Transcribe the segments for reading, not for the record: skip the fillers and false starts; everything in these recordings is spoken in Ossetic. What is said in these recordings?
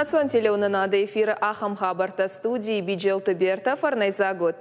Национ телеуынынады эфиры ахӕм хабӕрттӕ, студийы Биджелты Бертӕ, фӕрнӕйдзаг ут!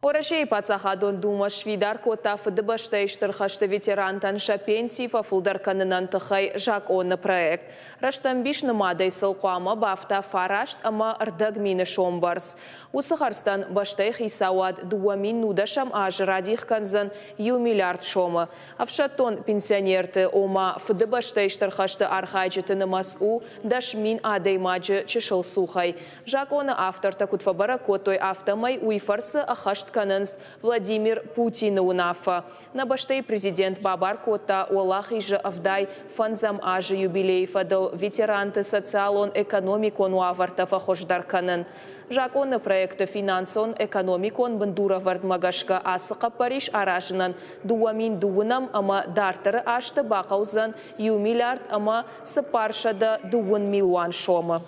Уӕрӕсейы Паддзахадон Думӕ сфидар кодта Фыдыбӕстӕйы Стыр хӕсты ветерантӕн сӕ пенси фӕфылдӕр кӕнынӕн тыххӕй закъоны проект. Рӕстӕмбис нымадӕй сыл хъуамӕ бафта 9,5 мины сом бӕрц. Уыцы хӕрдзтӕн бӕстӕйы хицауад 2010 азы радих кӕндзӕн 1 миллиард сомы. Ӕфсӕддон пенсионерты, ома Фыдыбӕстӕйы Стыр хӕсты архайджыты нымӕц у 10 000 адӕймаджы чысыл цухӕй. Закъоны автортӕ куыд фӕбӕрӕг кодтой, афтӕмӕй уый фӕрцы ӕххӕст кӕнынц Владимир Путины уынаффӕ. Нӕ бӕстӕйы президент бабар кодта Уӕлахизы 85-ӕм азы юбилейы фӕдыл ветеранты социалон-экономикон уавӕртӕ фӕхуыздӕр кӕнын. Закъоны проекты финансон-экономикон бындурӕвӕрдмӕ гӕсгӕ ацы хъӕппӕрис аразынӕн 2020 ӕмӕ дарддӕры азты бахъӕудзӕн 1 миллиард ӕмӕ 420 милуан сомы.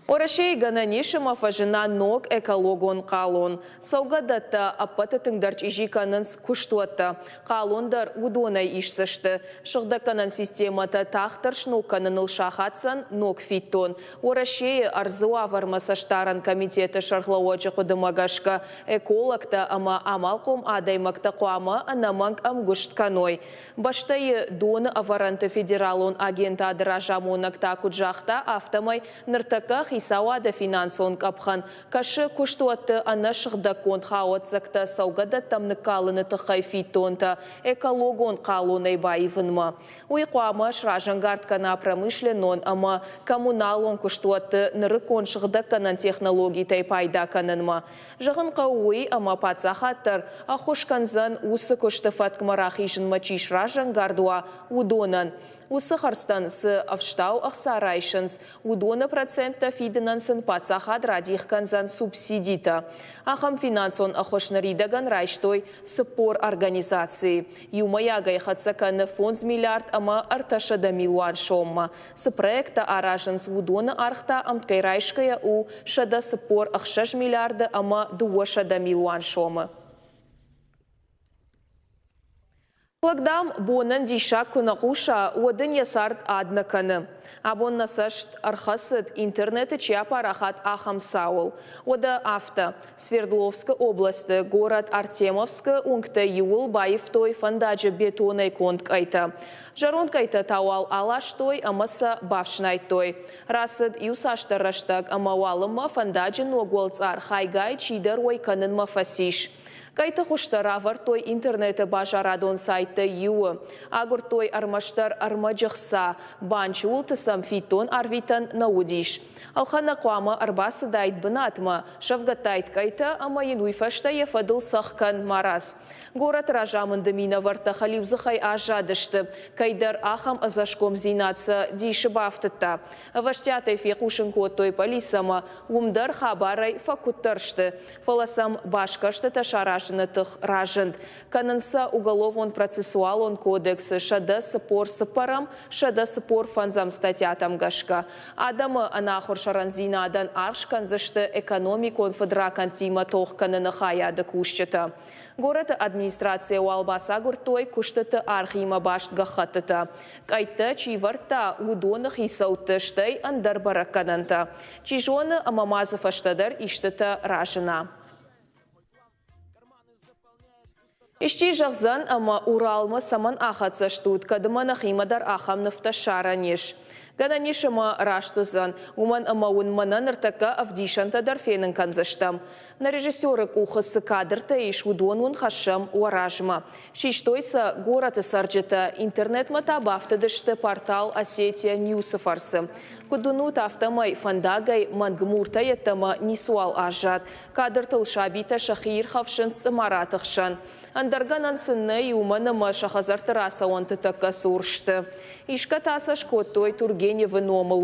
Уӕрӕсейы гӕнӕн ис, ӕмӕ фӕзына ног экологон хъалон. Цӕугӕдӕттӕ ӕппӕты тынгдӕр чъизи кӕнынц куыстуӕттӕ. Хъалон дӕр уыдонӕй исдзысты. Сыгъдӕггӕнӕн системӕтӕ тагъддӕр сног кӕныныл сахаддзӕн ног фиддон. Уӕрӕсейы ӕрдзы уавӕрмӕ цӕстдарӕн комитеты сӕргълӕууӕджы хъуыдымӕ гӕсгӕ, экологтӕ ӕмӕ амалхъом адӕймӕгтӕ хъуамӕ ӕнӕмӕнг ӕмгуыст кӕной. Бӕстӕйы доны ӕвӕрӕнты федералон агентады разамонӕг та куыд загъта, афтӕмӕй ныртӕккӕ хицауады финансон къӕпхӕн кӕсы куыстуӕтты ӕнӕсыгъдӕггонд хауӕццӕгтӕ цӕугӕдӕттӕм ныккалыны тыххӕй фиддонтӕ экологон хъалонӕй баивынмӕ. Уый хъуамӕ сразӕнгард кӕна промышленнон ӕмӕ коммуналон куыстуӕтты нырыккон сыгъдӕггӕнӕн технологитӕй пайда кӕнынмӕ. Зӕгъын хъӕуы уый, ӕмӕ паддзахад дӕр ӕххуыс кӕндзӕн, уыцы куысты фӕткмӕ рахизынмӕ чи сразӕнгард уа, уыдонӕн. Уыцы хӕрдзтӕн цы ӕфстау ӕхца райсынц, уыдоны проценттӕ фидынӕн сын паддзахад радих кӕндзӕн субсидитӕ. Ахӕм финансон ӕххуыс ныридӕгӕн райстой 40 организацийы. Иумӕйагӕй хӕццӕ кӕны 5 миллиард ӕмӕ 300 милуан соммӕ. Цы проекттӕ аразынц, уыдоны аргъ та ӕмткӕй райсгӕйӕ у 146 миллиарды ӕмӕ 200 милуан сомы. Лӕг, дам, бонӕн диссаг куы нӕ хъуса, уӕд ын йӕ цард ад нӕ кӕны. Абон нӕ цӕст ӕрхӕцыд, интернеты чи апарахат, ахӕм цауыл. Уӕдӕ афтӕ, Свердловскы областы горӕт Артемовскы уынгтӕй иуыл баивтой фӕндаджы бетонӕй конд къӕйтӕ. Зӕронд къӕйтӕ та уал аластой ӕмӕ сӕ бафснайдтой. Рацыд иуцасдӕр рӕстӕг, ӕмӕ уалынмӕ фӕндаджы ног уӕлцъар хайгай чидӕр уӕй кӕнынмӕ фӕцис. Къӕйты хуызтӕ равӕрдтой интернеты базарадон сайттӕй иуы. Агуырдтой ӕрмӕстдӕр ӕрмӕджы хца, банчы уылты сӕм фиддон арвитӕн нӕ уыдис. Ӕлхӕнӕг хъуамӕ ӕрбацыдаид бынатмӕ, сӕвгӕдтаид къӕйтӕ ӕмӕ йын уый фӕстӕ йӕ фӕдыл цӕхх кӕн марадз. Горӕты разамынды минӕвӕрттӕ хӕлиудзыхӕй аззадысты, кӕйдӕр ахӕм ӕдзӕсгомдзинад сӕ дисы бафтыдта. Ӕвӕстиатӕй фехъусын кодтой пъӕлицӕмӕ, уым дӕр хабарӕй фӕкуыддӕр сты, фӕлӕ сӕм басгӕрстытӕ саразыны тых разынд. Кӕнынц сӕ Уголовон-процессуалон кодексы 144-ӕм, 145-ӕм статьятӕм гӕсгӕ. Адӕмы ӕнахуыр сӕрӕндзинадӕн аргъ скӕндзысты экономикон фыдракӕндтимӕ тох кӕныны хайады кусджытӕ. Горӕты администрацийӕ уал бацагуырдтой куыстыты аргъимӕ баст гӕххӕттытӕ. Къӕйттӕ чи вӕрдта, уыдоны хицӕутты, стӕй ӕндӕр бӕрӕггӕнӕнтӕ. Чи зоны, ӕмӕ ма дзы фӕстӕдӕр истытӕ разына. Исчи зӕгъдзӕн, ӕмӕ Уралмӕ цӕмӕн ахӕццӕ стут, кӕд ӕмӕ нӕхимӕ дӕр ахӕм нывтӕ ссарӕн ис. Гӕнӕн ис, ӕмӕ раст уыдзӕн, уымӕн ӕмӕ уын мӕнӕ ныртӕккӕ ӕвдисӕнтӕ дӕр фенын кӕндзыстӕм. Нӕ режиссеры къухы цы кадртӕ ис, уыдон уын хӕссӕм уӕ размӕ. Систой сӕ горӕты цӕрджытӕ, интернетмӕ та бафтыдысты портал Осетия Ньюсы фӕрцы. Куыд уынут, афтӕмӕй фӕндагӕй мӕнг муртӕ йеддӕмӕ ницыуал аззад. Кадртыл сабитӕ сӕхи ирхӕфсынц цъымараты хсӕн. Ӕндӕр гӕнӕн сын нӕй, уымӕн ӕмӕ сӕ хӕдзӕртты рацӕуӕнты тӕккӕ цур сты. Исгӕ та сӕ скодтой Тургеневы номыл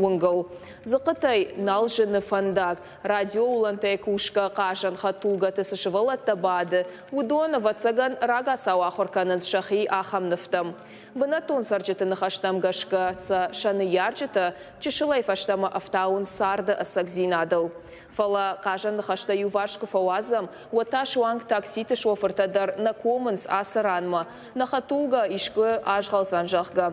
уынгыл. Дзыхъхъытӕй нал зыны фӕндаг. Радиоуылӕнтӕй кусгӕ хъазӕн хӕдтулгӕты цы сывӕллӕттӕ бады, уыдон, ӕвӕццӕгӕн, рагацау ахуыр кӕнынц сӕхи ахӕм нывтӕм. Бынӕттон цӕрджыты ныхӕстӕм гӕсгӕ сӕ сӕ ныййарджытӕ чысылӕй фӕстӕмӕ ӕфтауынц царды ӕцӕгдзинадыл. Фӕлӕ хъазӕн ныхӕстӕ иуварс куы фӕуадзӕм, уӕд та суанг такситы шофыртӕ дӕр нӕ комынц ацы ранмӕ, нӕ хӕдтулгӕ искуы азгъӕлдзӕн, зӕгъгӕ.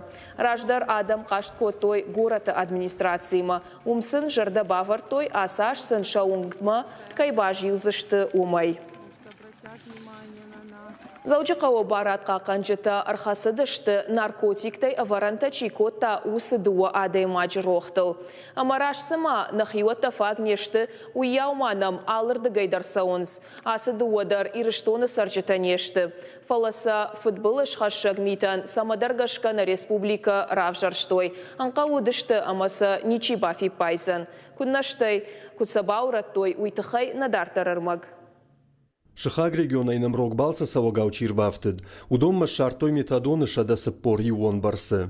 Раздӕр адӕм хъаст кодтой горӕты администрацимӕ, уым сын зӕрдӕ бавӕрдтой, ацы аз сын сӕ уынгмӕ кӕй базилдзысты, уымӕй. Дзӕуджыхъӕуы барадхъахъхъӕнджытӕ ӕрхӕцыдысты, наркотиктӕй ӕвӕрӕнтӕ чи кодта, уыцы дыууӕ адӕймаджы рохтыл. Ӕмӕ раст цыма нӕхиуӕттӕ фаг не сты, уыйау ма нӕм алырдыгӕй дӕр цӕуынц. Ацы дыууӕ дӕр Ирыстоны цӕрджытӕ не сты. Фӕлӕ сӕ фыдбылызхӕссӕг митӕн цӕмӕдӕр гӕсгӕ нӕ республикӕ равзӕрстой. Ӕнхъӕл уыдысты ӕмӕ сӕ ничи бафиппайдзӕн. Куыннӕ стӕй, куыд сӕ баурӕдтой, уый тыххӕй нӕ дарддӕр ӕрмӕг. Сыхаг регионӕй нӕм рог балцы цӕуӕгау чи рбафтыд, уыдонмӕ ссардтой метадоны 141 бӕрцы.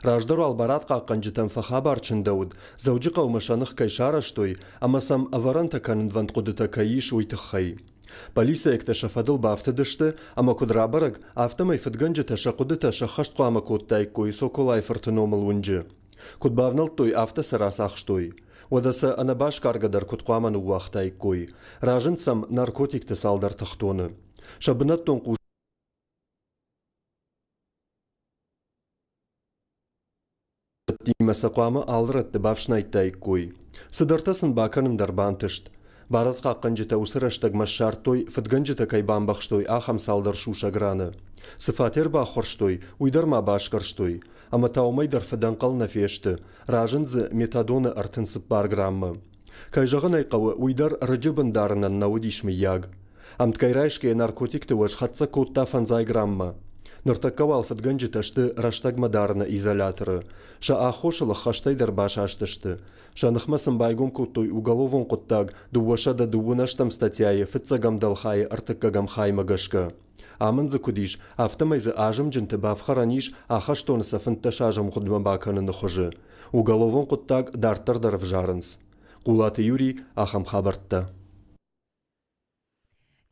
Раздӕр уал барадхъахъхъӕнджытӕм фӕхабар чындӕуыд, Дзӕуджыхъӕумӕ сӕ ных кӕй сарӕзтой ӕмӕ сӕм ӕвӕрӕнтӕ кӕнынвӕнд хъуыдытӕ кӕй ис, уый тыххӕй. Полицейӕгтӕ сӕ фӕдыл бафтыдысты ӕмӕ куыд рабӕрӕг, афтӕмӕй фыдгӕнджытӕ сӕ хъуыдытӕ сӕххӕст хъуамӕ кодтаиккой Соколайы-фырты номыл уынджы. Куыд бавнӕлдтой, афтӕ сӕ рацахстой. Уӕдӕ сӕ ӕнӕбасгаргӕ дӕр куыд хъуамӕ ныууагътаиккой. Разынд сӕм наркотикты цалдӕр тыхтоны. Сӕ бынӕттон хъусӕттимӕ сӕ хъуамӕ алы рӕтты бафснайдтаиккой. Цыдӕртӕ сын бакӕнын дӕр бантыст. Барадхъахъхъӕнджытӕ уыцы рӕстӕгмӕ ссардтой, фыдгӕнджытӕ кӕй бамбӕхстой, ахӕм цалдӕр сусӕг раны. Цы фатер баххуырстой, уый дӕр ма басгӕрстой. Ӕмӕ та уымӕй дӕр фыдӕнхъӕл нӕ фесты, разынд дзы метадоны 34 граммы. Кӕй зӕгъын ӕй хъӕуы, уый дӕр рыджы бын дарынӕн нӕ уыдис мыййаг. Ӕмткӕй райсгӕйӕ наркотикты уӕз хӕццӕ кодта фӕндзай граммӕ. Ныртӕккӕ уал фыдгӕнджытӕ сты рӕстӕгмӕ дарыны изоляторы. Сӕ аххосыл ӕххӕстӕй дӕр басастысты. Сӕ ныхмӕ сын байгом кодтой уголовон хъуыддаг 218 статьяйы фыццӕгӕм дӕлхайы ӕртыккӕгӕм хаймӕ гӕсгӕ. Амынд дзы куыд ис, афтӕмӕй дзы азымджынты бафхӕрӕн ис ахӕстоны сӕ 15 азы ӕмгъуыдмӕ бакӕныны хуызы. Уголовон хъуыддаг дарддӕр дӕр ӕвзарынц. Хъулаты Юрий, ахӕм хабӕрттӕ.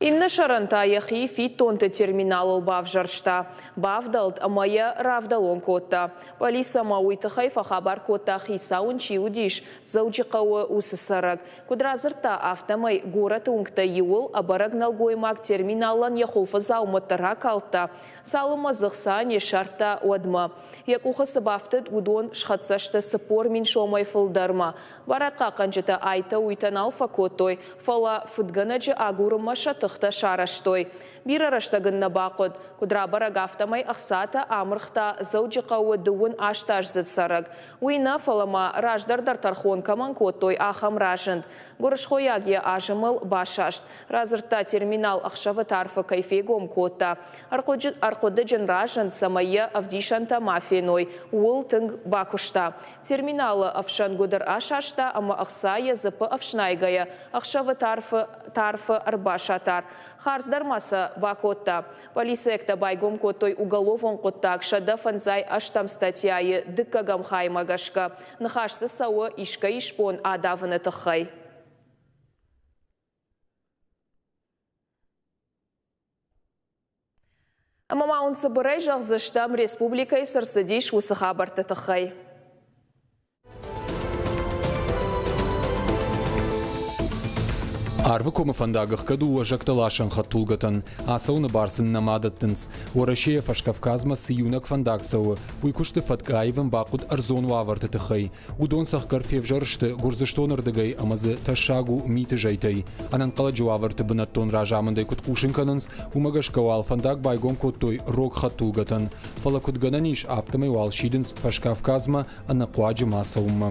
Иннӕ сӕрӕн та йӕхи фиддонты терминалыл бавзӕрста. Бавдӕлд ӕмӕ йӕ равдӕлон кодта. Пъӕлицӕмӕ уый тыххӕй фӕхабар кодта, хицау ын чи уыдис, Дзӕуджыхъӕуы уыцы цӕрӕг. Куыд радзырдта, афтӕмӕй горӕты уынгтӕй иуыл ӕбӕрӕг нӕлгоймаг терминалӕн йӕ хуылфы дзаумӕттӕ ракалдта, цалынмӕ дзы хца не ссардта, уӕдмӕ. Йӕ къухы цы бафтыд, уыдон схӕццӕ сты 40 000 сомӕй фылдӕрмӕ. Барадхъахъхъӕнджытӕ айтӕ-уыйтӕ нал фӕкодтой, фӕлӕ фыдгӕнӕджы агурынмӕ сӕ тыхтӕ сарӕзтой. Бирӕ рӕстӕг ын нӕ бахъуыд. Куыд рабӕрӕг, афтӕмӕй ӕхцатӕ амырхта Дзӕуджыхъӕуы 38-аздзыд цӕрӕг. Уый нӕ, фӕлӕ ма раздӕр дӕр тӕрхон кӕмӕн кодтой, ахӕм разынд. Гуырысхойаг йӕ азымыл басаст. Радзырдта, терминал ӕхсӕвы тарфы кӕй фегом кодта. Ӕрхъуыдыджын разынд, цӕмӕй йӕ ӕвдисӕнтӕ ма феной, ууыл тынг бакуыста. Терминалы ӕфсӕн гуыдыр асаста ӕмӕ ӕхца йӕ дзыппы ӕфснайгӕйӕ ӕхсӕвы тарфы ӕрбасатар. Хардз дӕр ма сӕ бакодта. Полицейӕгтӕ байгом кодтой уголовон хъуыддаг 158 статьяйы дыккӕгӕм хаймӕ гӕсгӕ. Ныхас дзы цӕуы искӕй исбон адавыны тыххӕй. Ӕмӕ ма уын цыбырӕй зӕгъдзыстӕм, республикӕйы цы рцыдис, уыцы хабӕртты тыххӕй. Арвыкомы фӕндаг ӕхгӕд у уӕзӕгтӕ ласӕн хӕдтулгӕтӕн. Ацӕуыны бар сын нӕма дӕттынц. Уӕрӕсейӕ Фӕскавказмӕ цы иунӕг фӕндаг цӕуы, уый куысты фӕтк аивын бахъуыд ӕрдзон уавӕрты тыххӕй. Уыдон цӕхгӕр февзӕр сты Гуырдзыстоны рдыгӕй ӕмӕ дзы тӕссаг у миты зӕйтӕй. Ӕнӕнхъӕлӕджы уавӕрты бынӕттон разамындӕй куыд хъусын кӕнынц, уымӕ гӕсгӕ уал фӕндаг байгом кодтой рог хӕдтулгӕтӕн. Фӕлӕ куыд гӕнӕн ис, афтӕмӕй уал сидынц Фӕскавказмӕ ӕнӕхъуаджы ма цӕуынмӕ.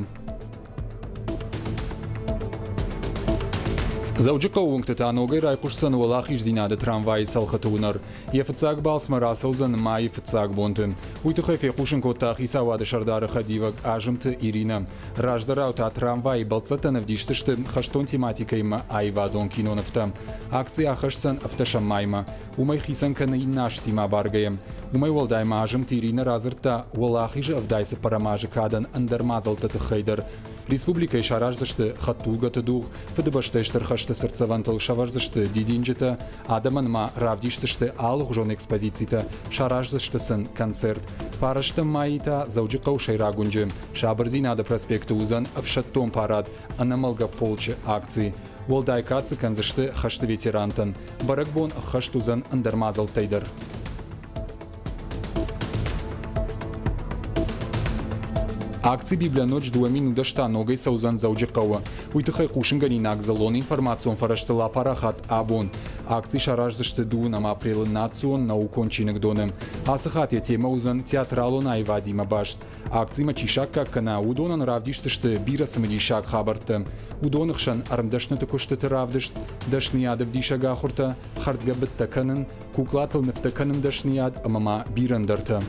Дзӕуджыхъӕуы уынгты та ногӕй райхъуысдзӕн Уӕлахиздзинады трамвайы цӕлхыты уынӕр. Йӕ фыццаг балцмӕ рацӕудзӕн майы фыццаг бонты. Уый тыххӕй фехъусын кодта хицауады сӕрдары хӕдивӕг Азымты Иринӕ. Раздӕрау та трамвайы бӕлццӕттӕн ӕвдисдзысты хӕстон тематикӕимӕ аивадон кинонывтӕ. Акци ахӕсдзӕн ӕвддӕсӕм маймӕ. Уымӕй хицӕн кӕны иннӕ азтимӕ абаргӕйӕ. Уымӕй уӕлдай ма Азымты Иринӕ радзырдта Уӕлахизы 74 азы кадӕн ӕндӕр мадзӕлтты тыххӕй дӕр. Республикӕйы сараздзысты хӕдтулгӕты дугъ, Фыдыбӕстӕйы Стыр хӕсты цыртдзӕвӕнтыл сӕвӕрдзысты дидинджытӕ, адӕмӕн ма равдисдзысты алыгъуызон экспозицитӕ, сараздзысты сын концерт. Фарӕстӕм майы та Дзӕуджыхъӕуы сӕйраг уынджы Сабырдзинады проспекты уыдзӕн ӕфсӕддон парад Ӕнӕмӕлгӕ полчы акци. Уӕлдай кад дзы кӕндзысты хӕсты ветерантӕн. Бӕрӕгбон ӕххӕст уыдзӕн ӕндӕр мадзӕлттӕй дӕр. Акци «Библия ночь 2010» та ногӕй цӕудзӕн Дзӕуджыхъӕуы. Уый тыххӕй хъусынгӕнинаг дзыллон информацион фӕрӕзтыл апарахат абон. Акци сараздзысты дыууынӕм апрелы национ наукон чиныгдоны. Ацы хатт йӕ темӕ уыдзӕн театралон аивадимӕ баст. Акцимӕ чи саккаг кӕна, уыдонӕн равдисдзысты бирӕ цымыдисаг хабӕрттӕ. Уыдоны хсӕн ӕрмдӕсныты куыстыты равдыст, дӕсныйад ӕвдисӕг ахуыртӕ, хӕрдгӕбыдтӕ кӕнын, куклатыл нывтӕ кӕнын дӕсныйад ӕмӕ ма бирӕ ӕндӕртӕ.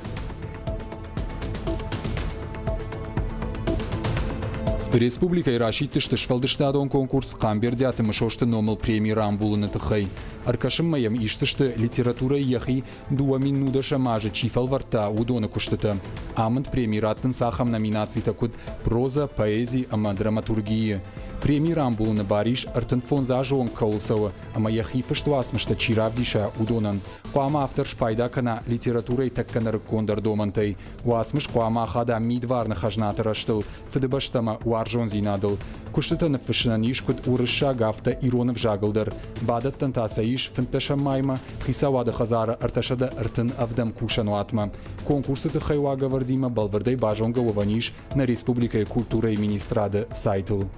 Республикӕйы расидтысты сфӕлдыстадон конкурс Хъамбердиаты Мысосты номыл преми рамбулыны тыххӕй. Ӕркӕсынмӕ йӕм исдзысты литературӕйы йӕхи 2010 азы чи фӕлвӕрдта, уыдоны куыстытӕ. Амынд преми раттынц ахӕм номинацитӕ куыд проза, поэзи ӕмӕ драматургийы. Преми рамбулыны бар ис 35 азы онг кӕуыл цӕуы, ӕмӕ йӕхи фыст уацмыстӕ чи равдиса, уыдонӕн. Хъуамӕ автор спайда кӕна литературӕйы тӕккӕ нырыккондӕр домӕнтӕй. Уацмыс хъуамӕ ахада мидварны хӕзнаты рӕзтыл, фыдыбӕстӕмӕ уарзондзинадыл. Куыстытӕ ныффыссынӕн ис куыд уырыссаг, афтӕ ирон ӕвзагыл дӕр. Бадӕттӕн та сӕ ис фынддӕсӕм маймӕ Хицауады хӕдзары 337 кусӕнуатмӕ. Конкурсы тыххӕй уагӕвӕрдимӕ бӕлвырдӕй базонгӕ уӕвӕн ис нӕ республикӕйы культурӕйы министрады сайтыл.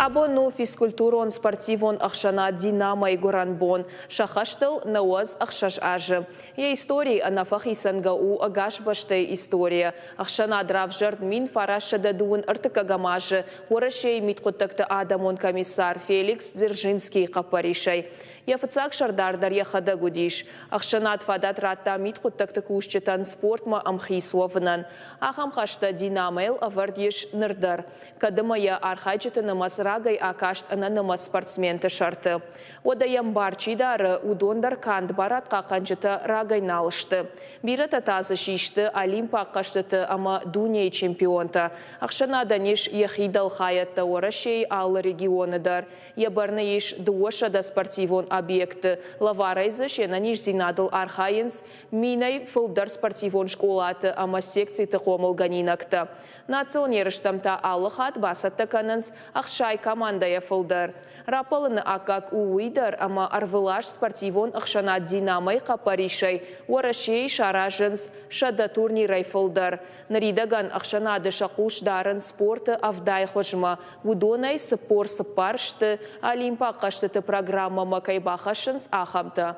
Абон у физкультурон-спортивон ӕхсӕнад «Динамо-йы гуырӕн бон». Сӕ хӕстыл 96 азы. Йӕ историйы ӕнӕфӕхицӕнгӕ у ӕгас бӕстӕйы историйӕ. Ӕхсӕнад равзӕрд 1933 азы Уӕрӕсейы мидхъуыддӕгты адӕмон комиссар Феликс Дзержинскийы хъӕппӕрисӕй. Йӕ фыццаг сӕрдар дӕр йӕхӕдӕг уыдис. Ӕхсӕнад фадат радта мидхъуыддӕгты кусджытӕн спортмӕ ӕмхиц уӕвынӕн. Ахӕм хӕстӕ «Динамо-йыл» ӕвӕрд ис ныр дӕр. Кӕд ӕмӕ йӕ архайджыты нымӕц рагӕй акаст ӕнӕнымӕц спортсменты сӕрты. Уӕдӕ йӕм бар чи дары, уыдон дӕр канд барадхъахъхъӕнджытӕ рагӕй нал сты. Бирӕтӕ та дзы систы Олимпаг хъӕзтыты ӕмӕ дунейы чемпионтӕ. Ӕхсӕнадӕн ис йӕхи дӕлхайӕдтӕ Уӕрӕсейы алы регионы дӕр. Йӕ бӕрны ис 200 спортивон объекты, лӕварӕй дзы се нӕниздзинадыл архайынц минӕй фылдӕр спортивон скъолаты ӕмӕ секциты хъомылгӕнинӕгтӕ. Национ ерыстӕм та алы хатт бацӕттӕ кӕнынц 60 командӕйӕ фылдӕр. Раппӕлыны аккаг у уый дӕр, ӕмӕ ӕрвылаз спортивон ӕхсӕнад «Динамо-йы» хъӕппӕрисӕй Уӕрӕсейы саразынц 100 турнирӕй фылдӕр. Ныридӕгӕн ӕхсӕнады сӕ хъус дарынц спорты 70 хуызмӕ. Уыдонӕй 44 сты, Олимпаг хъӕзтыты программӕмӕ кӕй бахӕссынц, ахӕмтӕ.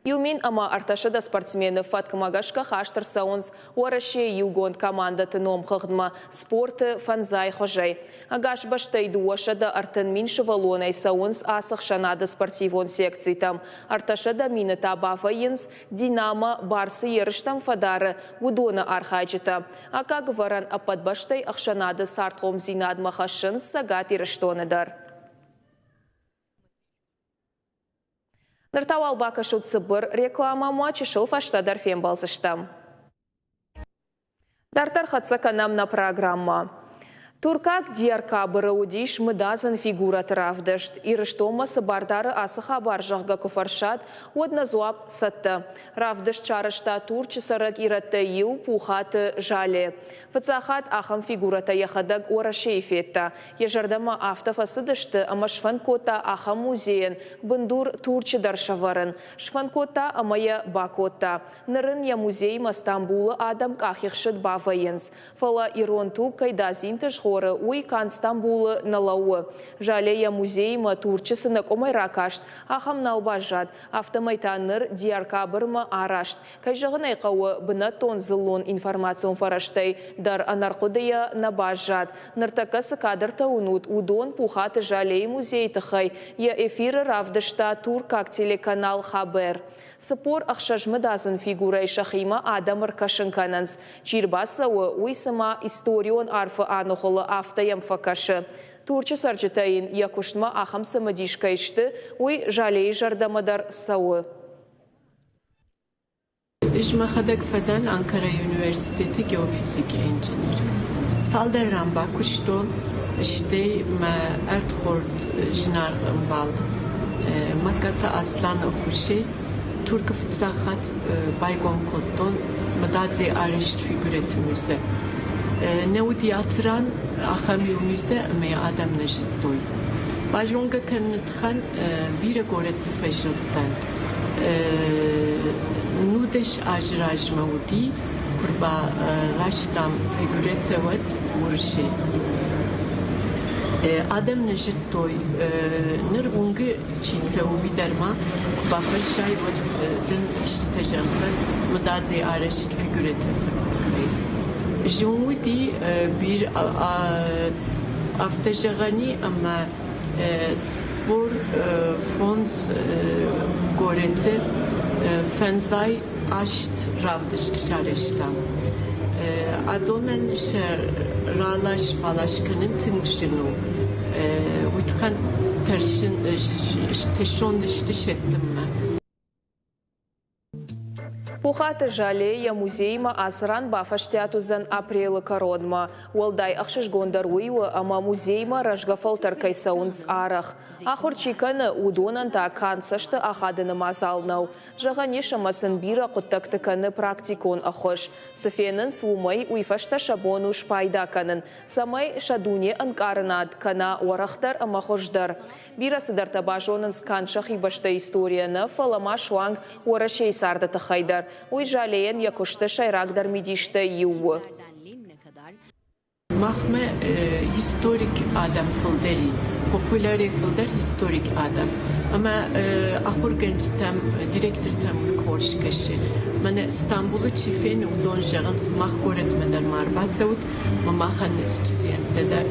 1300 спортсмены фӕткмӕ гӕсгӕ хаст ӕрцӕуынц Уӕрӕсейы иугонд командӕты номхыгъдмӕ спорты фӕндзай хуызӕй. Ӕгас бӕстӕйы 230 000 сывӕллонӕй цӕуынц ацы ӕхсӕнады спортивон секцитӕм. 300 000 та бавӕййынц, «Динамо» бар цы ерыстӕм фӕдары, уыдоны архайджытӕ. Аккаг ӕвӕрӕн ӕппӕт бӕстӕйы ӕхсӕнады цардхъомдзинадмӕ хӕссынц Цӕгат Ирыстоны дӕр. Ныр та уал бакӕсут цыбыр рекламӕмӕ, чысыл фӕстӕдӕр фембӕлдзыстӕм. Дарддӕр хӕццӕ кӕнӕм нӕ программӕ. Туркаг Диаркабыры уыдис мыдадзын фигурӕты равдыст. Ирыстонмӕ цы бар дары ацы хабар, зӕгъгӕ, куы фӕрсат, уӕд нӕ дзуапп цӕттӕ. Равдыст сарӕзта Турчы цӕрӕг ирӕттӕй иу Пухаты Жале. Фыццаг хатт ахӕм фигурӕтӕ йӕхӕдӕг Уӕрӕсейы федта. Йӕ зӕрдӕмӕ афтӕ фӕцыдысты, ӕмӕ сфӕнд кодта ахӕм музейӕн бындур Турчы дӕр сӕвӕрын. Сфӕнд кодта ӕмӕ йӕ бакодта. Ныр ын йӕ музеймӕ Стамбулы адӕм къахихсыд бавӕййынц. Фӕлӕ ирон туг кӕй дадзинты згъоры, уый канд Стамбулы нӕ лӕууы. Жале йӕ музеймӕ Турчы цы нӕ къуымӕй ракаст, ахӕм нал баззад. Афтӕмӕй та ныр Диаркабырмӕ араст. Кӕй зӕгъын ӕй хъӕуы, бынӕттон дзыллон информацион фӕрӕзтӕй дӕр ӕнӕрхъуыдыйӕ нӕ баззад. Ныртӕккӕ цы кадртӕ уынут, уыдон Пухаты Жалейы музейы тыххӕй йӕ эфиры равдыста туркаг телеканал Хабер. 46 мыдадзын фигурӕйы сӕхимӕ адӕм ӕркӕсын кӕнынц. Чи рбацӕуы, уый цыма историон арфы аныгъуылы, афтӕ йӕм фӕкӕсы. Турчы цӕрджытӕ йын йӕ куыстмӕ ахӕм цымыдис кӕй сты, уый Жалейы зӕрдӕмӕ дӕр цӕуы. Ӕз мӕхӕдӕг фӕдӕн Анкарайы университеты геофизикы инженер. Цалдӕр ран бакуыстон, стӕй мӕ ӕрдхорд зынаргъ ӕмбал Магкаты Асланы ӕххуысӕй Туркы фыццаг хатт байгом кодтон мыдадзӕй арӕзт фигурӕты музей. Нӕ уыди ацы ран ахӕм иу музей ӕмӕ йӕ адӕм нӕ зыдтой. Базонгӕ кӕныны тыххӕн бирӕ горӕтты фӕзылдтӕн. 19 азы размӕ уыди, куы рбаластам фигурӕтӕ, уӕд Уырысӕй. Адӕм нӕ зыдтой, ныр уынгы чи цӕуы, уый дӕр ма куы бафӕрсай, уӕд дын истытӕ зӕгъдзӕн мыдадзӕй арӕзт фигурӕты тыххӕй. Зын уыди бирӕ афтӕ зӕгъӕн и, ӕмӕ 45 горӕты фӕндзай аст равдыст сарӕзтам. Адонӕн сӕ ралас-балас кӕнын тынг зын у. Уый тыххӕн тӕрсын тӕссонд сты сӕттынмӕ. Пухаты Жале йӕ музеймӕ ацы ран бафӕстиат уыдзӕн апрелы кӕронмӕ. Уӕлдай ӕхсызгондӕр уый у, ӕмӕ музеймӕ рӕзгӕ фӕлтӕр кӕй цӕуынц арӕх. Ахуыр чи кӕны, уыдонӕн та канд цӕсты ахадыны мадзал нӕу. Зӕгъӕн ис, ӕмӕ сын бирӕ хъуыддӕгты кӕны практикон ӕххуыс. Цы фенынц, уымӕй уый фӕстӕ сӕ бон у спайда кӕнын, цӕмӕй сӕ дуне ӕнкъарынад кӕна уӕрӕхдӕр ӕмӕ хуыздӕр. Бирӕ цыдӕртӕ базонынц канд сӕхи бӕстӕйы историйӕ нӕ, фӕлӕ ма суанг Уӕрӕсейы царды тыххӕй дӕр. Уый Жалейӕн йӕ куысты сӕйрагдӕр мидистӕй иу у. Махмӕ историк адӕм фылдӕр и, популярӕй фылдӕр историк адӕм. Ӕмӕ ахуыргӕнджытӕм, директортӕм уый хорз кӕсы. Мӕнӕ Стамбулы чи фены, уыдон зӕгъынц, мах горӕтмӕ дӕр ма ӕрбацӕут, ӕмӕ махӕн студенттӕ дӕр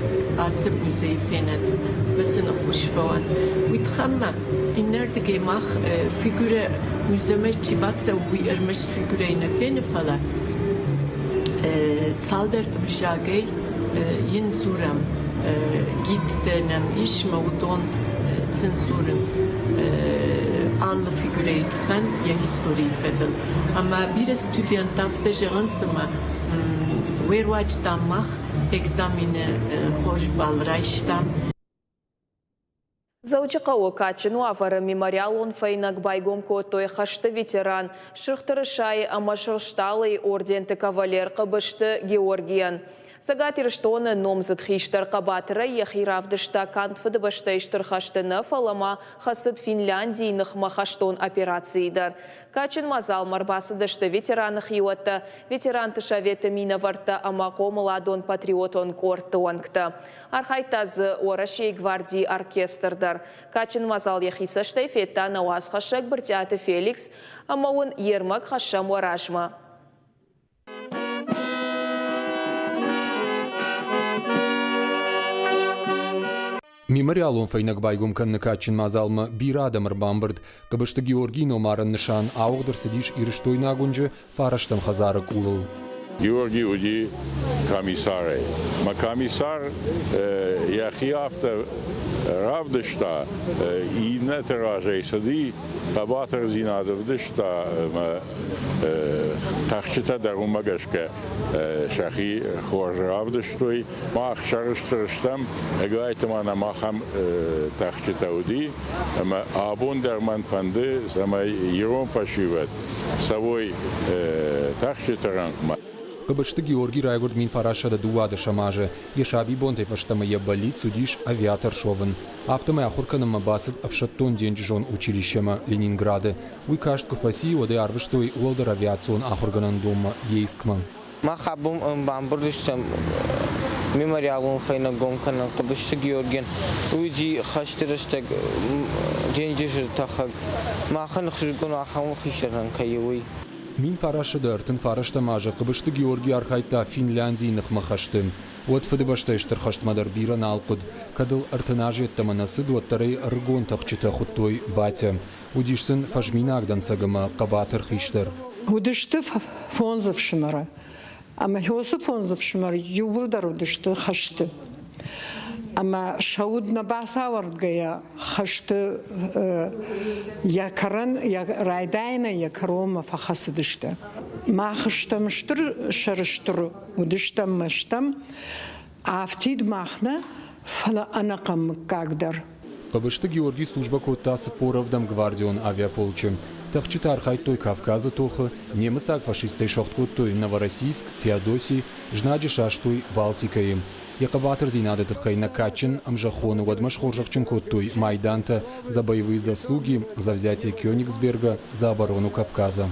ацы музейы фенӕд, ӕмӕ сын ӕххуыс фӕуӕнт. Уый тыххӕй ма иннӕрдыгӕй мах фигурӕ музеймӕ чи бацӕуы, уый ӕрмӕст фигурӕйы нӕ фены, фӕлӕ цалдӕр ӕвзагӕй йын дзурӕм. Гидтӕ нӕм ис ӕмӕ уыдон сын дзурынц алы фигурӕйы тыххӕн йӕ историйы фӕдыл. Ӕмӕ бирӕ студенттӕ афтӕ зӕгъынц, ӕмӕ уе руаджы, дам, мах экзамены хорз балл райстам. Дзӕуджыхъӕуы кадджын уавӕры мемориалон фӕйнӕг байгом кодтой хӕсты ветеран, Сырх Тырысайы ӕмӕ Сырх Стъалыйы орденты кавалер Хъыбызты Георгийӕн. Цӕгат Ирыстоны номдзыд хистӕр хъӕбатырӕй йӕхи равдыста канд Фыдыбӕстӕйы Стыр хӕсты нӕ, фӕлӕ ма хӕцыд Финляндийы ныхмӕ хӕстон операцийы дӕр. Кадджын мадзалмӕ ӕрбацыдысты ветераны хиуӕттӕ, ветеранты советы минӕвӕрттӕ ӕмӕ хъомыладон-патриотон къордты уӕнгтӕ. Архайдта дзы Уӕрӕсейы гвардийы оркестр дӕр. Кадджын мадзал йӕхи цӕстӕй федта нӕ уацхӕссӕг Брытъиаты Феликс ӕмӕ уын йе рмӕг хӕссӕм уӕ размӕ. Мемориалон фӕйнӕг байгом кӕныны кадджын мадзалмӕ бирӕ адӕм ӕрбамбырд. Хъыбызты Георгийы номарӕн нысан ауыгъд ӕрцыдис Ирыстойнаг уынджы фарӕстӕм хӕдзары къулыл. Георгий уыди комиссарӕй. Мӕ комиссар йӕхи афтӕ равдыста, иннӕты разӕй цыди, хъӕбатырдзинад ӕвдыста ӕмӕ тӕхджытӕ дӕр уымӕ гӕсгӕ сӕхи хорз равдыстой. Мах сӕрыстыр стӕм, ӕгайтма нӕм ахӕм тӕхджытӕ уыди, ӕмӕ абон дӕр мӕн фӕнды, цӕмӕй ирон фӕсивӕд цӕуой тӕхджыты рӕнхъмӕ. Хъыбызты Георгий райгуырд 1912 азы. Йӕ сабибонтӕй фӕстӕмӕ йӕ бӕллиц уыдис авиатор суӕвын. Афтӕмӕй ахуыр кӕнынмӕ бацыд ӕфсӕддон-денджызон училищемӕ Ленинграды. Уый каст куы фӕци, уӕд ӕй арвыстой уӕлдӕр авиацион ахуыргӕнӕндонмӕ Ейскмӕ. Мах абон бамбырд стӕм мемориалон фӕйнӕг гом кӕнын Хъыбызты Георгийӕн. Уый уыди хӕсты рӕстӕг денджызы тӕхӕг. Махӕн ӕхсызгон ахӕм хистӕрӕн кӕй у, уый. 1939 азы Хъыбызты Георгий архайдта Финляндийы ныхмӕ хӕсты. Уӕд Фыдыбӕстӕйы Стыр хӕстмӕ дӕр бирӕ нал хъуыд. Кӕд ыл 30 азы йеддӕмӕ нӕ цыд, уӕддӕр ӕй ӕрыгон тӕхджытӕ хуыдтой Батя. Уыдис сын фӕзминаг дӕнцӕг ӕмӕ хъӕбатыр хистӕр. Уыдысты фондз ӕфсымӕры. Ӕмӕ уыцы фондз ӕфсымӕры иууылдӕр уыдысты хӕсты. Ӕмӕ сӕ уд нӕ бацауӕрдгӕйӕ хӕсты йӕ кӕрон, йӕ райдайӕнӕй йӕ кӕронмӕ фӕхӕцыдысты. Мах стӕм стыр сӕрыстыр уыдыстӕм мӕ стӕм, афтид мах нӕ, фӕлӕ ӕнӕхъӕн мыггаг дӕр. Хъыбызты Георгий службӕ кодта 47-ӕм гвардион авиаполчы. Тӕхджытӕ архайдтой Кавказы тохы, немыцаг фашисттӕй сӕгъд кодтой Новороссийск, Феодосий, знаджы састой Балтикӕйы. Йӕ хъӕбатырдзинады тыххӕй нӕ кадджын ӕмзӕххоны уӕдмӕ схорзӕхджын кодтой майдантӕ «За боевые заслуги», «За взятие Кёнигсберга», «За оборону Кавказа».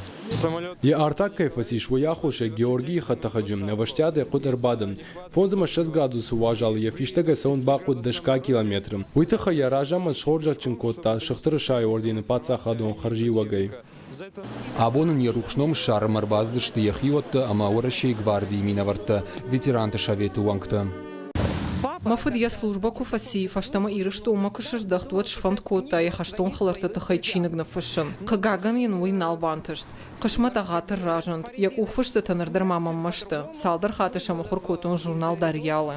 Йӕ артаг кӕй фӕцис, уый аххосӕй Георгийы хӕдтӕхӕджы ӕвӕстиатӕй хъуыд ӕрбадын. 25 градусы уазалы йӕ фистӕгӕй цӕуын бахъуыд дӕсгай километры. Уый тыххӕй йӕ разамынд схорзӕхджын кодта Сырх Тырысайы ордены паддзахадон хӕрзиуӕгӕй. Абон ын йӕ рухс ном ссарынмӕ ӕрбацыдысты йӕ хиуӕттӕ ӕмӕ Уӕрӕсейы гвардийы минӕвӕрттӕ, ветеранты советы уӕнгтӕ. Мӕ фыд йӕ службӕ куы фӕци, фӕстӕмӕ Ирыстонмӕ куы сыздӕхт, уӕд сфӕнд кодта йӕ хӕстон хӕлӕртты тыххӕй чиныг ныффыссын. Хъыгагӕн йын уый нал бантыст. Хъысмӕт ӕгъатыр разынд. Йӕ къухфыстытӕ ныр дӕр ма мӕнмӕ сты. Цалдӕр хатты сӕ мыхуыр кодтон журнал Дарьял-ы.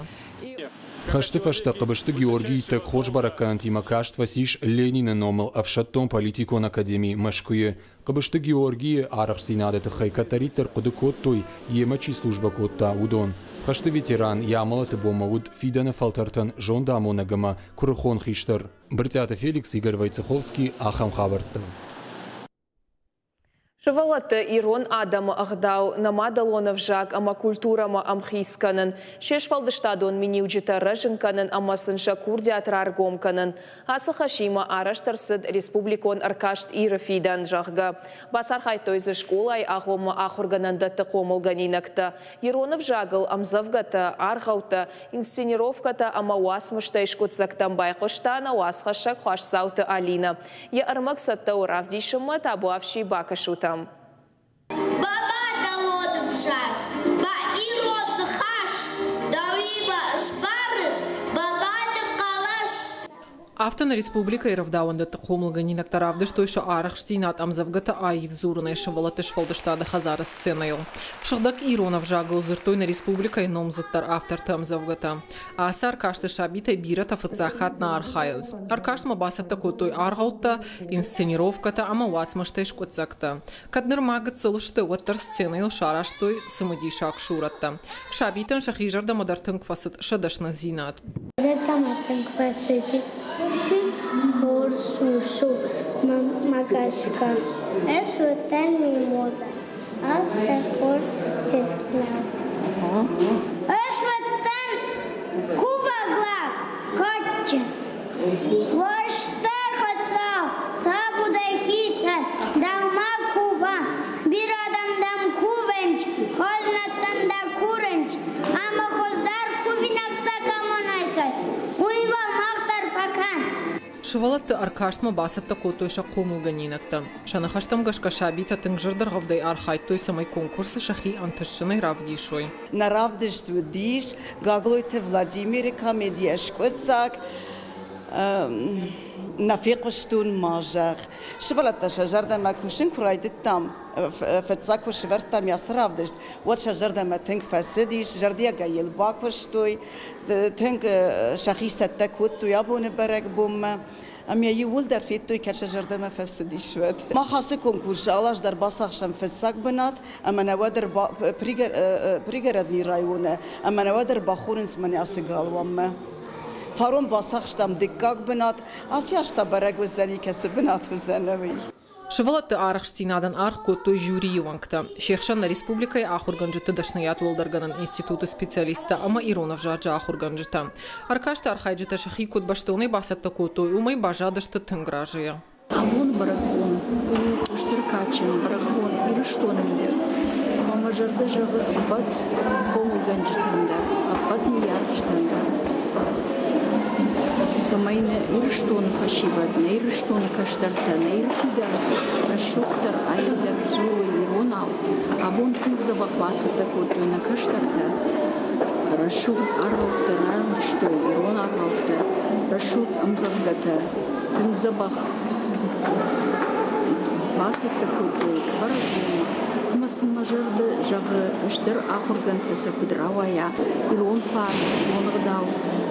Хӕсты фӕстӕ Хъыбызты Георгий иттӕг хорз бӕрӕггӕнӕнтимӕ каст фӕцис Ленины номыл ӕфсӕддон-политикон академи Мӕскуыйы. Хъыбызты Георгийы арӕхстдзинады тыххӕй кӕддӕриддӕр хъуыды кодтой, йемӕ чи службӕ кодта, уыдон. Хӕсты ветеран йӕ амӕлӕты бонмӕ уыд фидӕны фӕлтӕртӕн зондамонӕг ӕмӕ куырыхон хистӕр. Брытъиаты Феликс, Игорь Войцеховский, ахӕм хабӕрттӕ. Сывӕллӕтты ирон адӕмы ӕгъдау, нӕ мадӕлон ӕвзаг ӕмӕ культурӕмӕ ӕмхиц кӕнын, се сфӕлдыстадон миниуджытӕ рӕзын кӕнын ӕмӕ сын сӕ курдиат раргом кӕнын. Ацы хӕсимӕ арӕзт ӕрцыд республикон ӕркаст Иры фидӕн, зӕгъгӕ. Бацархайдтой дзы скъолайы агъоммӕ ахуыргӕнӕндӕтты хъомылгӕнинӕгтӕ, ирон ӕвзагыл ӕмдзӕвгӕтӕ, аргъӕуттӕ, инсценировкӕтӕ ӕмӕ уацмыстӕй скъуыддзӕгтӕм байхъуыста нӕ уацхӕссӕг Хуасдзауты Алинӕ. Йӕ ӕрмӕг цӕттӕ у равдисынмӕ, табуафси бакӕсут ӕм. Бабадӕлон ӕвзаг, ба ирон ныхас, дӕуимӕ сбары бабады хъӕлӕс. Афтӕ нӕ республикӕйы рӕвдауӕндӕтты хъомылгӕнинӕгтӕ равдыстой сӕ арӕхстдзинад ӕмдзӕвгӕтӕ аив дзурынӕй сывӕллӕтты сфӕлдыстады хӕдзары сценӕйыл. Сыгъдӕг ирон ӕвзагыл дзырдтой нӕ республикӕйы номдзыддӕр авторты ӕмдзӕвгӕтӕ. Ацы ӕркасты сабитӕй бирӕтӕ фыццаг хатт нӕ архайынц. Ӕркастмӕ бацӕттӕ кодтой аргъӕуттӕ, инсценировкӕтӕ ӕмӕ уацмыстӕй скъуыддзӕгтӕ. Кӕд нырма гыццыл сты, уӕддӕр сценӕйыл сарӕзтой цымыдисаг сурӕттӕ. Сабитӕн сӕхи зӕрдӕмӕ дӕр тынг фӕцыд сӕ дӕсныдзинад. Зӕрдӕмӕ тынг фӕцыди. Хорз у мӕнмӕ гӕсгӕ. Ӕз уыдтӕн мимоза. Афтӕ хорз чызг нӕу. Ӕз уыдтӕн кувӕг лӕг, кадджын. Уастӕр Хуыцау, табу дӕхицӕн, дӕумӕ кувӕм, бирӕ адӕм дӕм кувынц, хӕзнатӕн дӕ курынц, ӕмӕ хуыздӕр кувинӕгтӕ кӕмӕн айсай, уый уал мах дӕр фӕкӕн. Сывӕллӕтты ӕркастмӕ бацӕттӕ кодтой сӕ хъомылгӕнинӕгтӕ. Сӕ ныхӕстӕм гӕсгӕ сабитӕ тынг зӕрдӕргъӕвдӕй архайдтой, цӕмӕй конкурсы сӕхи ӕнтыстджынӕй равдисой. Нӕ равдыст уыдис Гаглойты Владимиры комедийӕ скъуыддзаг Нӕ фехъуыстон ма зӕгъ. Сывӕллӕттӕ сӕ зӕрдӕмӕ кусын куы райдыдтам, фыццаг куы сывӕрдтам ацы равдыст, уӕд сӕ зӕрдӕмӕ тынг фӕцыдис, зӕрдиагӕй йыл бакуыстой, тынг сӕхи цӕттӕ кодтой абоны бӕрӕгбонмӕ. Ӕмӕ иууылдӕр федтой, кӕд сӕ зӕрдӕмӕ фӕцыдис, уӕд. Мах ацы конкурсы алаз дӕр бацахсӕм фыццаг бынат, ӕмӕ нӕ уӕд пригородный районы, ӕмӕ нӕ уӕд ӕрбахонынц мӕнӕ ацы галуанмӕ. Фарон бацахстам дыккаг бынат, ацы аз та бӕрӕг уыдзӕни, кӕцы бынат уыдзӕн, уый. Сывӕллӕтты арӕхстдзинадӕн аргъ кодтой жюрийы уӕнгтӕ. Се хсӕн нӕ республикӕйы ахуыргӕнджыты дӕсныйад уӕлдӕргӕнӕн институты специалисттӕ ӕмӕ ирон ӕвзаджы ахуыргӕнджытӕ. Ӕркасты архайджытӕ сӕхи куыд бӕстонӕй бацӕттӕ кодтой, уымӕй баззадысты тынг разыйӕ. Абон бӕрӕгбон у стыр кадджын бӕрӕгбон Ирыстоны мидӕг. Ӕмӕ мӕ зӕрдӕ зӕгъы ӕппӕт хъомылгӕнджытӕн дӕр, ӕппӕт ныййарджытӕн дӕр, цӕмӕй нӕ Ирыстоны фӕсивӕд, нӕ Ирыстоны кӕстӕртӕ, нӕ Иры фидӕн рӕсугъддӕр, аивдӕр дзурой иронау. Абон тынг дзӕбӕх бацӕттӕ кодтой нӕ кӕстӕртӕ. Рӕсугъд аргъӕуттӕ равдыстой, ирон аргъӕуттӕ, рӕсугъд ӕмдзӕвгӕтӕ. Тынг дзӕбӕх бацӕттӕ кодтой бӕрӕгбонмӕ ӕмӕ сын сын мӕ зӕрдӕ зӕгъы, стыр ахуыргӕндтӕ сӕ куыд рауайа, ирон фарн, ирон ӕгъдау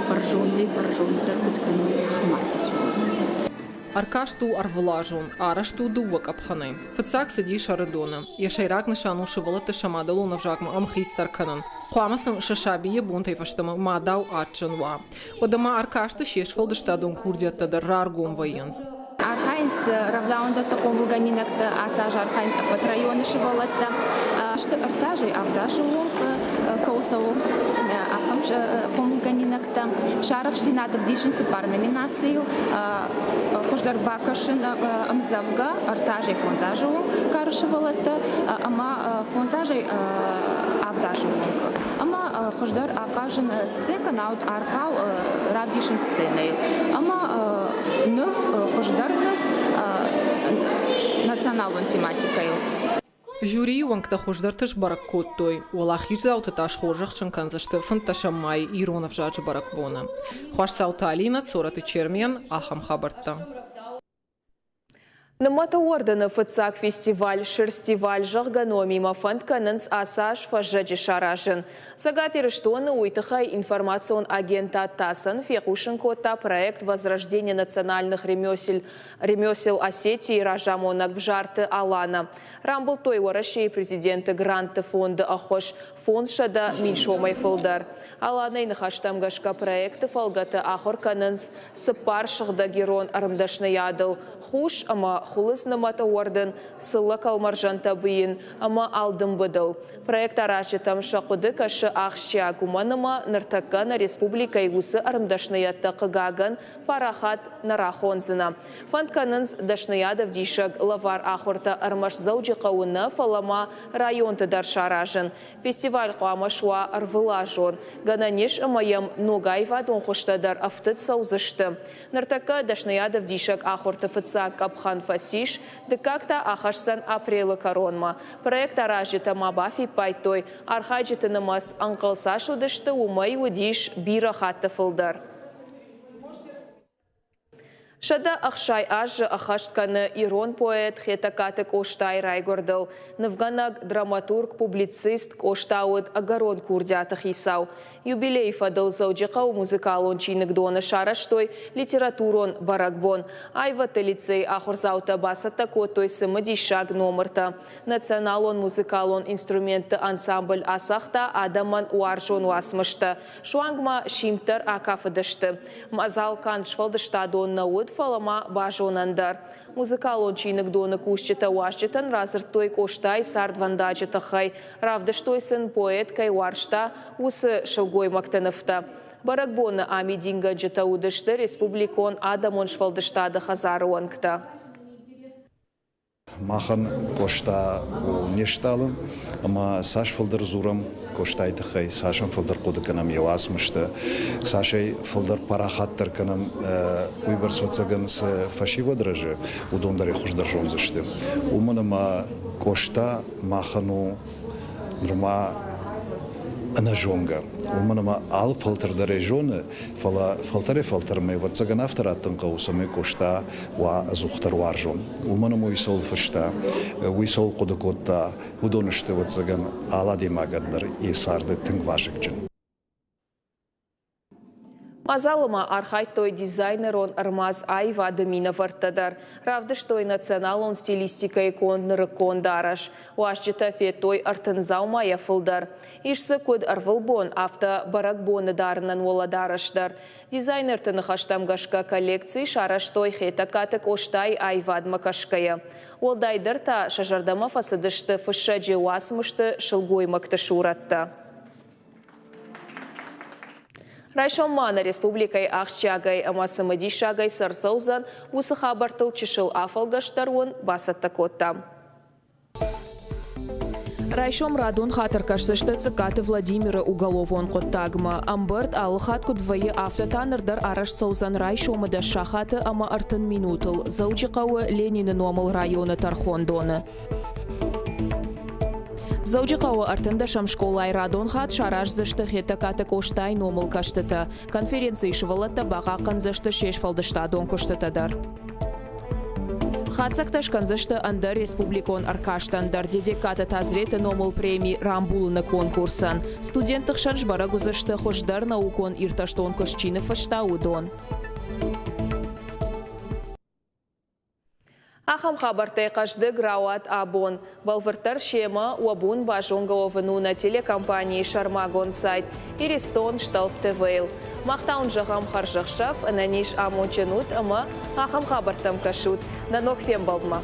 бӕрзондӕй-бӕрзонддӕр куыд кӕной, ахӕм арфӕ цӕуӕд. Ӕркаст у ӕрвылазон, арӕзт у дыууӕ къӕпхӕнӕй. Фыццаг цыдис Ӕрыдоны. Йӕ сӕйраг нысан у сывӕллӕтты сӕ мадӕлон ӕвзагмӕ ӕмхицдӕр кӕнын. Хъуамӕ сын сӕ сабийы бонтӕй фӕстӕмӕ мадау адджын уа. Уӕдӕ ма ӕркасты се сфӕлдыстадон курдиӕттӕ дӕр раргом вӕййынц. Архайынц рӕвдауӕндӕтты хъомылгӕнинӕгтӕ, ацы аз архайынц ӕппӕт районы сывӕллӕттӕ. Сты ӕртӕ авдазы онг кӕуыл цӕуы, ахӕм хъомылгӕнинӕгтӕ. Сӕ арӕхстдзинад ӕвдисынц цыппар номинацийыл. Хуыздӕр бакӕсын ӕмдзӕвгӕ ӕртӕ азӕй фондз азы онг кары сывӕллӕттӕ ӕмӕ фондз азӕй авд азы онг. Ӕмӕ хуыздӕр ахъазын сценкӕ, науӕд аргъау равдисын сценӕйыл. Ӕмӕ ныв, хуыздӕр ныв националон тематикӕйыл. Жюрийы уӕнгтӕ хуыздӕрты сбӕрӕг кодтой. Уӕлахиздзауты та схорзӕхджын кӕндзысты фынддӕсӕм майы ирон ӕвзаджы бӕрӕгбоны. Хуасдзауты Алинӕ, Цорӕты Чермен, ахӕм хабӕрттӕ. Нымӕты уӕрдыны фыццаг фестиваль «Шерстиваль», зӕгъгӕ, номимӕ фӕнд кӕнынц ацы аз фӕззӕджы саразын. Цӕгат Ирыстоны уый тыххӕй информацион агентад ТАСС-ӕн фехъусын кодта проект «Возрождение национальных ремесел, ремесел Осетии» разамонӕг Бзарты Алана. Рамбылдтой Уӕрӕсейы президенты грантты фонды ӕххуыс 500 000 сомӕй фылдӕр. Аланайы ныхӕстӕм гӕсгӕ проекты фӕлгӕты ахуыр кӕнынц цыппар сыгъдӕг ирон ӕрмдӕсныйадыл хус ӕмӕ хуылыдз нымӕты уӕрдын, цыллӕ кӕлмӕрзӕнтӕ бийын ӕмӕ алдымбыдыл. Проект аразджытӕм сӕ хъуыды кӕсы ахсджиаг, уымӕн ӕмӕ ныртӕккӕ нӕ республикӕйы уыцы ӕрмдӕсныйӕдтӕ, хъыгагӕн, парахат нӕ рахондзынӕ. Фӕнд кӕнынц дӕсныйадӕвдисӕг лӕвар ахуыртӕ ӕрмӕст Дзӕуджыхъӕуы нӕ, фӕлӕ ма районты дӕр саразын. Фестиваль хъуамӕ суа ӕрвылазон. Гӕнӕн ис ӕмӕ йӕм ног аивадон хуызтӕ дӕр ӕфтыд цӕудзысты. Ныртӕккӕ дӕсныйадӕвдисӕг ахуырты фыццаг къӕпхӕн фӕцис, дыккаг та ахӕсдзӕн апрелы кӕронмӕ. Проект аразджытӕ ма бафиппайдтой, архайджыты нымӕц ӕнхъӕл цас уыдысты, уымӕй уыдис бирӕ хатты фылдӕр. 160 азы ӕххӕст кӕны ирон поэт Хетӕгкаты Къостайы райгуырдыл. Нывгӕнӕг, драматург, публицист Къоста уыд ӕгӕрон курдиаты хицау. Юбилейы фӕдыл Дзӕуджыхъӕуы музыкалон чиныгдоны сарӕзтой литературон бӕрӕгбон. Аивӕдты лицейы ахуырдзаутӕ бацӕттӕ кодтой цымыдисаг номыртӕ. Националон музыкалон инструментты ансамбль ацагъта адӕмӕн уарзон уацмыстӕ. Суанг ма симд дӕр акафыдысты. Мадзал канд сфӕлдыстадон нӕ уыд, фӕлӕ ма базонӕн дӕр. Музыкалон чиныгдоны кусджытӕ уазджытӕн радзырдтой Къостайы цардвӕндаджы тыххӕй, равдыстой сын, поэт кӕй уарзта, уыцы сылгоймӕгты нывтӕ. Бӕрӕгбоны амидингӕнджытӕ уыдысты республикон адӕмон сфӕлдыстады хӕдзары уӕнгтӕ. Махӕн Къоста у не стъалы, ӕмӕ цас фылдӕр дзурӕм Къостайы тыххӕй, цас ӕм фылдӕр хъуыды кӕнӕм йӕ уацмыстӕ, цас ӕй фылдӕр парахатдӕр кӕнӕм, уыйбӕрц ӕвӕццӕгӕн цы фӕсивӕд рӕзы, уыдон дӕр ӕй хуыздӕр зондзысты. Уымӕн ӕмӕ Къоста махӕн у нырма ӕнӕзонгӕ. Уымӕн ӕмӕ алы фӕлтӕр дӕр ӕй зоны, фӕлӕ фӕлтӕрӕй-фӕлтӕрмӕ ӕвӕццӕгӕн афтӕ раттын хъӕуы, цӕмӕй Къоста уа ӕдзухдӕр уарзон. Уымӕн ӕмӕ уый цӕуыл фыста, уый цӕуыл хъуыды кодта, уыдон сты, ӕвӕццӕгӕн, алы адӕймагӕн дӕр йӕ царды тынг вазыгджын. Мадзалы ма архайдтой дизайнерон ӕрмадз аивады минӕвӕрттӕ дӕр. Равдыстой националон стилистикӕйы конд нырыккон дарӕс. Уазджытӕ федтой 30 дзаумайӕ фылдӕр. Ис дзы куыд ӕрвылбон, афтӕ бӕрӕгбоны дарынӕн уӕлӕдарӕс дӕр. Дизайнерты ныхӕстӕм гӕсгӕ коллекци сарӕзтой Хетӕгкаты Къостайы аивадмӕ кӕсгӕйӕ. Уӕлдайдӕр та сӕ зӕрдӕмӕ фӕцыдысты фыссӕджы уацмысты сылгоймӕгты сурӕттӕ. Райсом ма нӕ республикӕйы ахсджиагӕй ӕмӕ цымыдисагӕй цы ӕрцӕудзӕн, уыцы хабӕрттыл чысыл афӕлгӕст дӕр уын бацӕттӕ кодтам. Райсом радон хатт ӕркӕсдзысты Цъыккаты Владимиры уголовон хъуыддагмӕ. Ӕмбырд алы хатт куыд вӕййы, афтӕ та ныр дӕр арӕзт цӕудзӕн райсомы 10 сахаты ӕмӕ 30 минутыл Дзӕуджыхъӕуы Ленины номыл районы тӕрхондоны. Дзӕуджыхъӕуы ӕртындӕсӕм скъолайы радон хатт сараздзысты Хетӕгкаты Къостайы номыл кӕстытӕ. Конференцийы сывӕллӕттӕ бахъахъхъӕндзысты се сфӕлдыстадон куыстытӕ дӕр. Хатдзӕгтӕ скӕндзысты ӕндӕр республикон ӕркастӕн дӕр Дедегкаты Тазреты номыл преми рамбулыны конкурсӕн. Студентты хсӕн сбӕрӕг уыдзысты хуыздӕр наукон иртӕстон куыст чи ныффыста, уыдон. Ахӕм хабӕрттӕй хъӕздыг рауад абон. Бӕлвырддӕр семӕ уӕ бон базонгӕ уӕвын у нӕ телекомпанийы сӕрмагонд сайт Иристон Стълф ТВ-йыл. Мах та уын зӕгъӕм хӕрзӕхсӕв, ӕнӕниз амондджын ут ӕмӕ ахӕм хабӕрттӕм кӕсут. Нӕ ног фембӕлдмӕ!